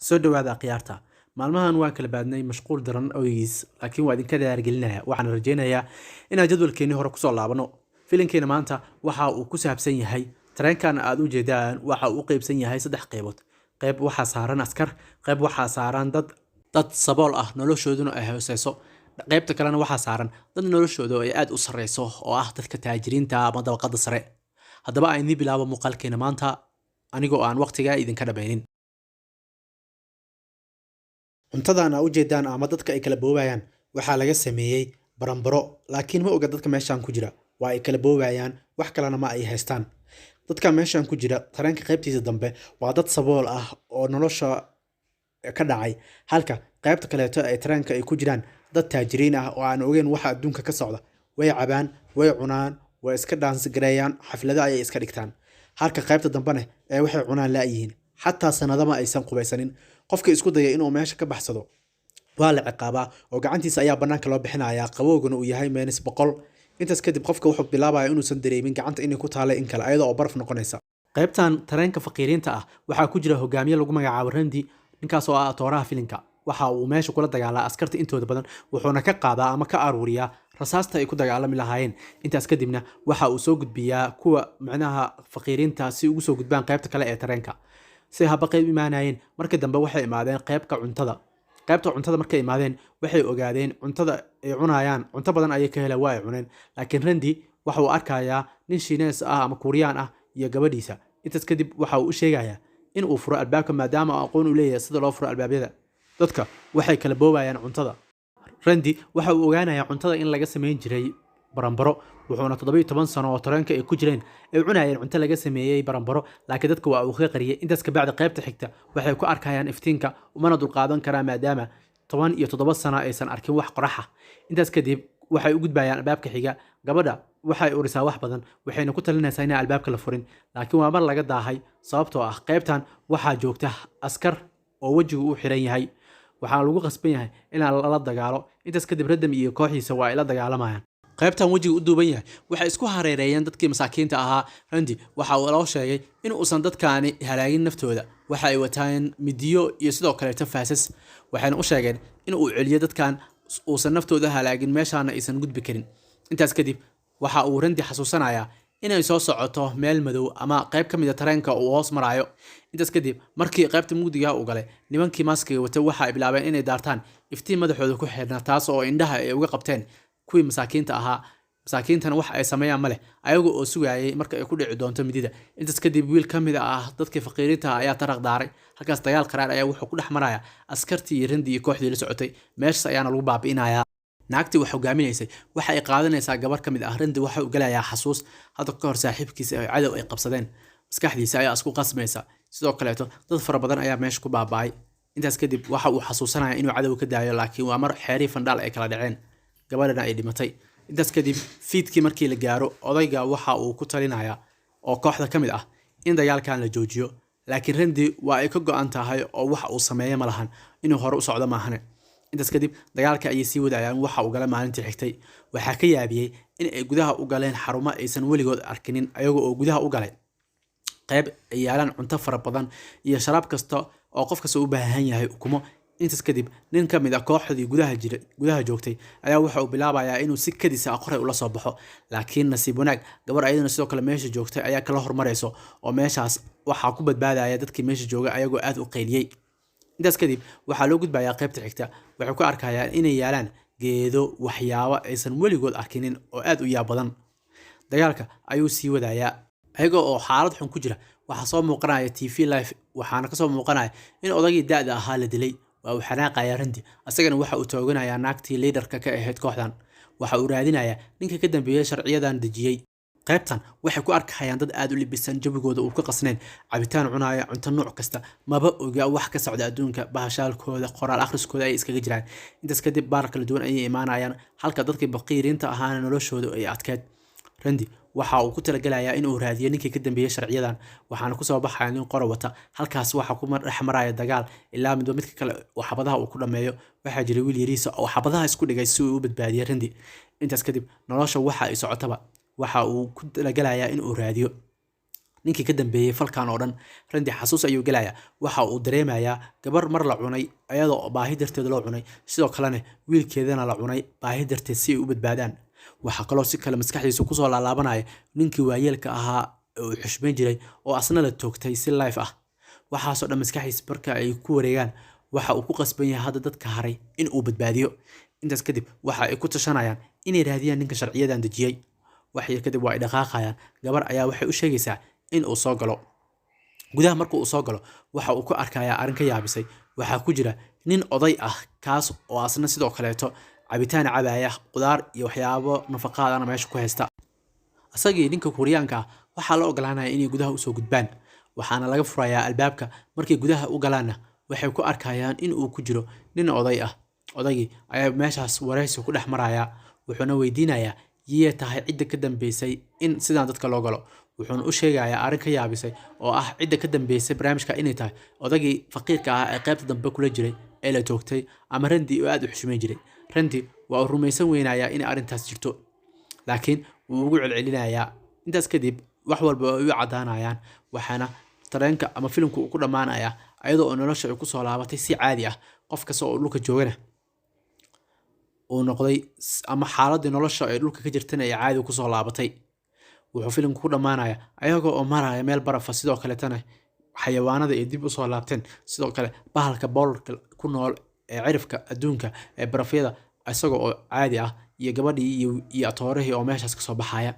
Soo dhawaada akhyaarta. Maalmahan waan kala baadnay mashquul daran awgiis, laakiin waa idinka diyaargelinaya. Waxaan rajaynayaa inaan jadwalkeennii hore kusoo laabano. Filimkeena maanta waxa uu ku saabsan yahay tareenkan aad u jeedaan. Waxa uu u qeybsan yahay saddex qeybood. Qeyb waxaa saaran askar, qeyb waxaa saaran dad sabool ah, noloshooduna ay hooseyso. Qeybta kalena waxaa saaran dad noloshooda ay aad u sareyso, oo ah dadka taajiriinta ama dabaqada sare. Haddaba aan idiin bilaabo muuqaalkeena maanta anigoo aan waqtiga idinka dhamaynin. Cuntadan aa ujeedaan ama dadka ay kala boobayaan waxaa laga sameeyey baranbaro, laakiin ma oga dadka meeshan ku jira. Waa ay kala boobayaan, wax kalena ma ay haystaan. Dadka meeshan ku jira tareenka qaybtiisa dambe waa dad sabool ah oo nolosha ka dhacay, halka qaybta kaleeto ee tareenka ay ku jiraan dad taajiriin ah oo aan ogeyn waxa adduunka ka socda. Way cabaan, way cunaan, way iska dance gareeyaan, xaflado ayay iska dhigtaan, halka qaybta dambena ee waxay cunaan la'yihiin, xataa sanadama aysan qubaysanin. Qofka isku daya inuu meesha ka baxsado waa la ciqaabaa oo gacantiisa ayaa banaanka loo bixinayaa, qabowguna uu yahay -100. Intaas kadib qofka wuxuu bilaabaya inuusan dareemin gacanta inay ku taalay in kale, ayadoo oo baraf noqonaysa. Qaybtan tareenka faqiiriinta ah waxaa ku jira hogaamiye lagu magacaabo Randi, ninkaas oo ah atooraha filinka. Waxa uu meesha kula dagaalaa askarta intooda badan, wuxuuna ka qaadaa ama ka aruuriyaa rasaasta ay ku dagaalami lahaayeen. Intaas kadibna waxa uu soo gudbiyaa kuwa macnaha faqiiriinta si ugu soo gudbaan qaybta kale ee tareenka. Si haba qayb imaanayeen, markii dambe waxay imaadeen qaybka cuntada. Qaybta cuntada markay imaadeen, waxay ogaadeen cuntada ay cunayaan, cunto badan ayay ka heleen, waa ay cuneen. Laakiin Randi waxa uu arkayaa nin Shiinees ah ama Kuuriyaan ah iyo gabadhiisa. Intaas kadib waxa uu u sheegayaa in uu furo albaabka, maadaama aqoon u leeyahay sida loo furo albaabyada. Dadka waxay kala boobayaan cuntada. Randi waxa uu ogaanayaa cuntada in laga samayn jiray baranbaro, wuxuuna 17 sano oo tareenka ay ku jireen ay cunayeen cunto laga sameeyey baranbaro, laakiin dadka waa uu ka qariyey. Intaas kabacdi qaybta xigta waxay ku arkayaan iftiinka, umana dulqaadan karaa, maadaama 17 sano aysan arkin wax qoraxa. Intaas kadib waxay u gudbayaan albaabka xiga. Gabadha waxay urisaa wax badan, waxayna ku talinaysaa inaan albaabka la furin, laakiin waa mar laga daahay, sababtoo ah qaybtan waxaa joogta askar oo wejigu u xiran yahay. Waxaana lagu qasban yahay inaan lala dagaalo. Intaas kadib Radam iyo kooxdiisa waa ay la dagaalamayaan. Qaybtan wejiga u duuban yahay waxay isku hareereeyeen dadkii masaakiinta ahaa. Randi waxa uu loo sheegay in uusan dadkaani halaagin naftooda. Waxa ay wataan midiyo iyo sidoo kaleeto faasas, waxayna u sheegeen in uu celiyo dadkan, uusan naftooda halaagin, meeshaana aysan gudbi karin. Intaas kadib waxa uu Randi xasuusanayaa inay soo socoto meel madow ama qayb ka mid a tareenka uu hoos maraayo. Intaas kadib markii qaybta mugdiga uu galay, nimankii maaskiga watay waxa ay bilaabeen inay daartaan iftiin madaxooda ku xirnaa, taas oo indhaha ay uga qabteen kuwii masaakiinta ahaa. Masaakiintana wax ay sameeyaan ma leh, ayaga oo sugayay marka ay ku dhici doonto midida. Intaas kadib wiil ka mid ah dadkii faqiiriinta ah ayaa taraq daaray. Halkaas dagaal qaraar ayaa wuxuu ku dhex maraya askartii iyo Randi iyo kooxdii la socotay. Meeshaas ayaana lagu baabi'inayaa. Naagtii wax hogaaminaysay waxa ay qaadanaysaa gabar ka mid ah. Randi waxa uu galayaa xasuus hadda ka hor saaxiibkiisa ay cadow ay qabsadeen. Maskaxdiisa ayaa isku qasmaysa. Sidoo kaleeto dad fara badan ayaa meesha ku baaba'ay. Intaas kadib waxa uu xasuusanaya inuu cadow ka daayo, laakiin waa mar xeerii fandhaal ay kala dhaceen, gabadhana ay dhimatay. Intaas kadib fiidkii markii la gaaro, odayga waxa uu ku talinayaa oo kooxda ka mid ah in dagaalkan la joojiyo, laakiin Randi waa ay ka go-an tahay oo wax uu sameeyo ma lahan, inuu hore u socdo maahane. Intaas kadib dagaalka ayay sii wadayaan. Waxa uu gala maalintii xigtay waxaa ka yaabiyey in ay gudaha u galeen xarumo aysan weligood arkinin, ayaga oo gudaha u galay qayb ay yaalaan cunto fara badan iyo sharaab kasta oo qof kasta u baahan yahay, ukumo. Intaas kadib nin ka mid ah kooxdii gudaha jira, gudaha joogtay, ayaa waxa uu bilaabayaa inuu si kadis ah qoray ula soo baxo, laakiin nasiib wanaag gabar ayadana sidoo kale meesha joogtay ayaa kala hormarayso, oo meeshaas waxaa ku badbaadaya dadkii meesha joogay ayagoo aad u qayliyey. Intaas kadib waxaa loo gudbayaa qaybta xigta. Waxay ku arkayaan inay yaalaan geedo, waxyaabo aysan weligood arkinin oo aad u yaab badan. Dagaalka ayuu sii wadayaa ayaga oo xaalad xun ku jira. Waxaa soo muuqanaya TV live, waxaana kasoo muuqanaya in odagii da-da ahaa la dilay. Waa uu xanaaqaya Randi, asagana waxa uu tooganayaa naagtii leaderka ka ahayd kooxdan. Waxa uu raadinayaa ninka ka dambeeyey sharciyadan dejiyey. Qaybtan waxay ku arkayaan dad aad u libisan, jawigooda uu ka qasnayn, cabitaan cunaya, cunto nooc kasta, maba oga wax ka socda adduunka. Bahashaalkooda, qoraal akhriskooda ayay iskaga jiraan. Intaas kadib baar kala duwan ayay imaanayaan, halka dadkii baqiiriinta ahaana noloshooda ay adkeyd. Randi waxa uu ku talagelayaa inuu raadiyo ninkii ka dambeeyey sharciyadan, waxaana kusoo baxaya nin qora wata. Halkaas waxaa ku dhex maraya dagaal ilaa midba midka kale uu xabadaha uu ku dhammeeyo. Waxaa jiray wiil yariisa oo xabadaha isku dhigay si uu u badbaadiyo Randi. Intaas kadib nolosha waxa ay socotaba, waxa uu ku talagelayaa inuu raadiyo. Ninkii ka dambeeyey falkan oo dhan. Randi xasuus ayuu gelayaa. Waxa uu dareemayaa gabar mar la cunay ayadoo baahi darteed loo cunay, sidoo kalena wiilkeedana la cunay baahi darteed si ay u badbaadaan. Waxaa kaloo si kale maskaxdiisa kusoo laalaabanaya ninkii waayeelka ahaa ee uu xushmeyn jiray oo asna la toogtay si life ah. Waxaasoo dhan maskaxdiisa marka ay ku wareegaan, waxa uu ku qasban yahay hadda dadka haray in uu badbaadiyo. Intaas kadib waxa ay ku tashanayaan inay raadiyaan ninka sharciyadan dejiyey. Wax yar kadib waa ay dhaqaaqayaan. Gabar ayaa waxay u sheegaysaa in uu soo galo gudaha. Marka uu soo galo, waxa uu ku arkayaa arrin ka yaabisay. Waxaa ku jira nin oday ah, kaas oo asna sidoo kaleeto cabitaan cabaya, qudaar iyo waxyaabo nafaqaadana meesha ku haysta. Asagii ninka Kuuriyaanka ah waxaa la ogolaanaya inay gudaha usoo gudbaan, waxaana laga furayaa albaabka. Markay gudaha u galaanna, waxay ku arkayaan in uu ku jiro nin oday ah. Odaygii ayaa meeshaas wareysi ku dhex maraya, wuxuuna weydiinayaa yiyay tahay cidda ka dambeysay in sidaan dadka loo galo. Wuxuuna u sheegayaa arrin ka yaabisay oo ah cidda ka dambeysay barnaamijka inay tahay odaygii faqiirka ah ee qaybta dambe kula jiray ee la toogtay ama Randi oo aad u xushmeyn jiray. Randi waa uu rumaysan weynayaa inay arrintaas jirto, laakiin wuu ugu celcelinayaa. Intaas kadib wax walba ay u caddaanayaan, waxaana tareenka ama filimku uu ku dhammaanayaa ayadoo oo nolosha ay kusoo laabatay si caadi ah, qof kasta oo dhulka joogana uu noqday ama xaaladii nolosha ee dhulka ka jirtana ay caadi kusoo laabatay. Wuxuu filimku ku dhammaanayaa ayagoo oo maraya meel barafa, sidoo kaleetana xayawaanada ay dib usoo laabteen, sidoo kale bahalka boolarka ku nool ee cirifka adduunka ee barafyada isagoo oo caadi ah, iyo gabadhii iyo atoorihii oo meeshaas kasoo baxaya.